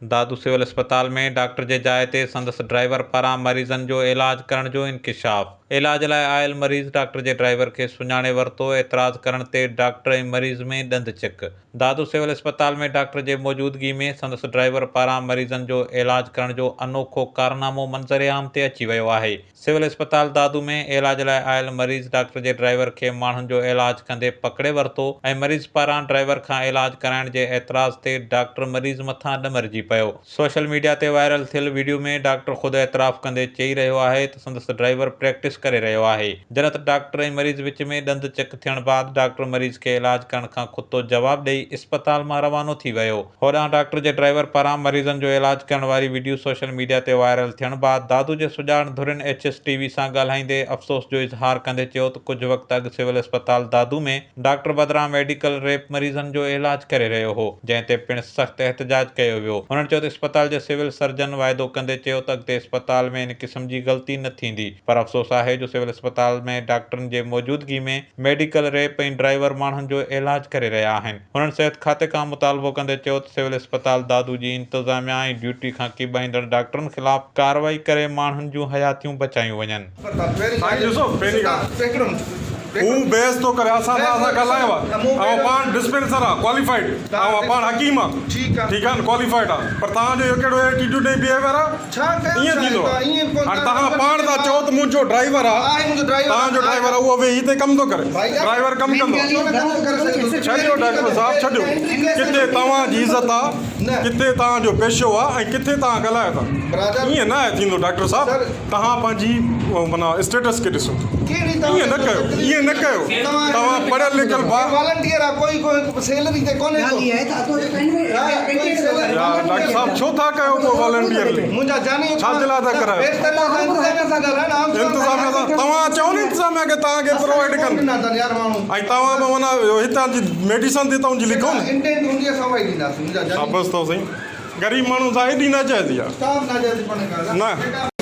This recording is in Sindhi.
دادو سول اسپتال ۾ ڊاڪٽر جي جاء تي سندس ڊرائيور پاران مريضن جو علاج ڪرڻ جو انڪشاف، علاج لاء آيل مريض ڊاڪٽر جي ڊرائيور کي سڃاڻي ورتو، اعتراض ڪرڻ تي ڊاڪٽر ۽ مريض ۾ ڏند چڪ، دادو سول اسپتال ۾ ڊاڪٽر جي موجودگي ۾ سندس ڊرائيور پاران مريضن جو علاج ڪرڻ جو انوکو ڪارنامو منظر عام تي اچي ويو آهي. سول اسپتال دادو ۾ علاج لاء آيل مريض ڊاڪٽر جي ڊرائيور کي ماڻهن جو علاج ڪندي پڪڙي ورتو ۽ مريض پاران ڊرائيور کان علاج ڪرائڻ جي اعتراض تي ڊاڪٽر مريض مٿان ڏمرجي پيو. سوشل ميڊيا تي وائرل ٿيل وڊيو ۾ ڊاڪٽر خود اعتراف ڪندي چئي رهيو آهي ته سندس ڊرائيور پريڪٽس ڪري رهيو آهي جڏهن ته ڊاڪٽر ۽ مريض وچ ۾ ڏند چڪ ٿيڻ بعد ڊاڪٽر مريض کي علاج ڪرڻ کان کتو جواب ڏئي اسپتال مان روانو ٿي ويو. هوڏانهن ڊاڪٽر جي ڊرائيور پاران مريضن جو علاج ڪرڻ واري وڊيو سوشل ميڊيا تي وائرل ٿيڻ بعد دادو جي سڄاڻ ڌرين ايڇ ايس ٽي وي سان ڳالهائيندي افسوس جو اظهار ڪندي چيو ته ڪجهه وقت اڳ سول اسپتال دادو ۾ ڊاڪٽر بدران ميڊيڪل ريپ مريضن جو علاج ڪري رهيو هو جنهن تي پڻ سخت احتجاج ڪيو ويو هنن چيو ته اسپتال جي سول سرجن واعدو ڪندي چيو ته اڳتي اسپتال ۾ ان قسم جي غلطي نه ٿيندي پر افسوس آهي جو سول اسپتال ۾ ڊاڪٽرن جي موجودگي ۾ ميڊيڪل ريپ ۽ ڊرائيور ماڻهن جو علاج ڪري رهيا آهن. هنن صحت کاتي کان مطالبو ڪندي چيو ته سول اسپتال دادو جي انتظاميا ۽ ڊيوٽي کان ڪيٻائيندڙ ڊاڪٽرن خلاف ڪارروائي ڪري ماڻهن جون حياتيون بچايون وڃن. سائين ڏسو پهرين ڳالهه هو بحث ٿو ڪري اسان سان اسان ڳالهايو آ اوهان پاڻ ڊسپينسر آ ڪواليفائيڊ اوهان پاڻ حڪيم آ ٺيڪ آ نه ڪواليفائيڊ آ پر توهان جو اهو ڪهڙو ايٽيٽيوڊ ۽ بيهيويئر آ ائين ٿيندو آ هاڻي توهان پاڻ ٿا چئو ته منهنجو ڊرائيور آ توهان جو ڊرائيور آ اهو ويهي هتي ڪم ٿو ڪري ڊرائيور ڪم ڪندو ڇڏيو ڊاڪٽر صاحب ڇڏيو ڪٿي توهان جي عزت آ ڪٿي توهان جو پيشو آ ۽ ڪٿي توهان ڳالهايو ٿا ائين نه آهي ٿيندو ڊاڪٽر صاحب توهان پنهنجي معنيٰ اسٽيٽس کي ڏسو ائين نه ڪيو ائين نه ڪيو توهان پڙهيل لکيل با يار ڊاڪٽر صاحب ڇو ٿا ڪيو پوء والنٽيئرلي ڇا جي لاء ٿا ڪرايو انتظاميا سان توهان چئو نه انتظاميا کي توهان کي پرووائيڊ ڪن ۽ توهان به معنيٰ هتان جي ميڊيسن تي توهان جي لکو نه شابس اٿو سائين غريب ماڻهو سان ايڏي ناجائزي آ نه.